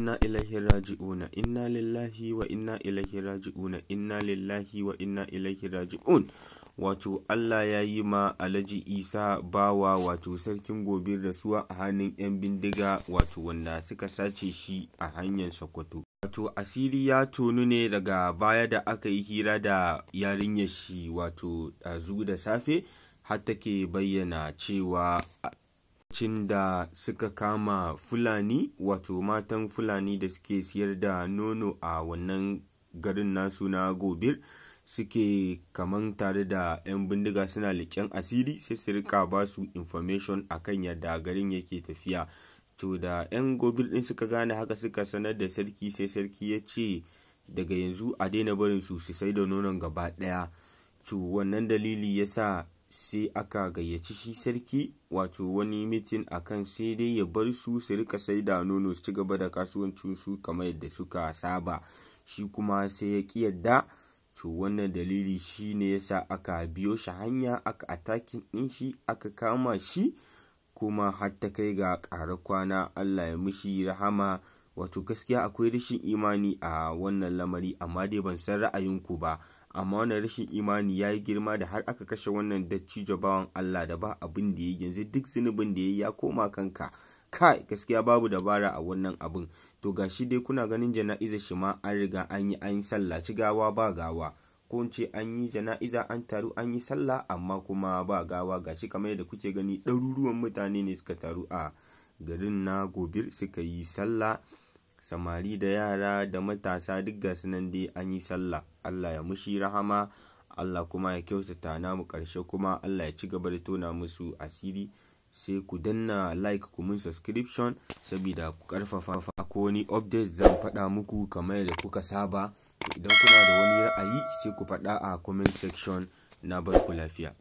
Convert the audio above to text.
Inna ilaihi raji'una. Inna lillahi wa inna ilaihi raji'una. Inna lillahi wa inna ilaihi raji'un. Wato Allah ya yi ma Alhaji Isa Bawa, wato sarkin Gobir, rasuwa a hannun 'yan bindiga, wato wanda suka sace shi a hanyar Sokoto. Wato asiri ya tonu ne daga baya da aka yi hira da yarinyar shi, wato ɗazu da safe, har take bayyana cewa lokacin da suka kama Fulani, wato matan Fulani da suke siyar da nono a wannan garin nasu na Gobir, suke kaman tare da 'yan bindiga suna leƙen asiri, sai su rika ba su information akan yadda garin yake tafiya. To da 'yan Gobir din suka gane haka, suka sanar da sarki, sai sarki ya ce daga yanzu a daina barin su su sai da nonon gaba ɗaya. To wannan dalili ya sa sai aka gayyaci shi sarki, wato wani meeting, akan sai dai ya bar su su rika sai da nono, su ci gaba da kasuwancin su kamar yadda suka saba. Shi kuma sai ya ƙi yadda. To wannan dalili shi ne yasa aka biyo shi hanya, aka attacking ɗin shi, aka kama shi, kuma har ta kai ga ƙara kwana. Allah ya mishi rahama. Wato gaskiya akwai rashin imani a wannan lamari, amma dai ban san ra'ayinku ba. Amma wannan rashin imani ya yi girma da har aka kashe wannan dattijo bawan Allah da ba abin da ya yanzu duk zunubin da ya yi ya koma kanka. Kai, gaskiya babu dabara a wannan abin. To gashi dai kuna ganin jana'izar shi ma an riga an yi, an sallaci gawa ba gawa, ko in ce an yi jana'iza, an taru an yi sallah, amma kuma ba gawa. Gashi kamar yadda kuke gani, ɗaruruwan mutane ne suka taru a garin na Gobir suka yi sallah, samari da yara da matasa, duk gasu nan dai an yi sallah. Allah ya mushi rahama, Allah kuma ya kyautata namu ƙarshe, kuma Allah ya ci gaba da tona musu asiri. Sai ku danna like, ku mun subscription saboda ku karfafa. Ko wani update zan faɗa muku kamar yadda kuka saba. Idan kuna da wani ra'ayi, sai ku faɗa a comment section. Na bar ku lafiya.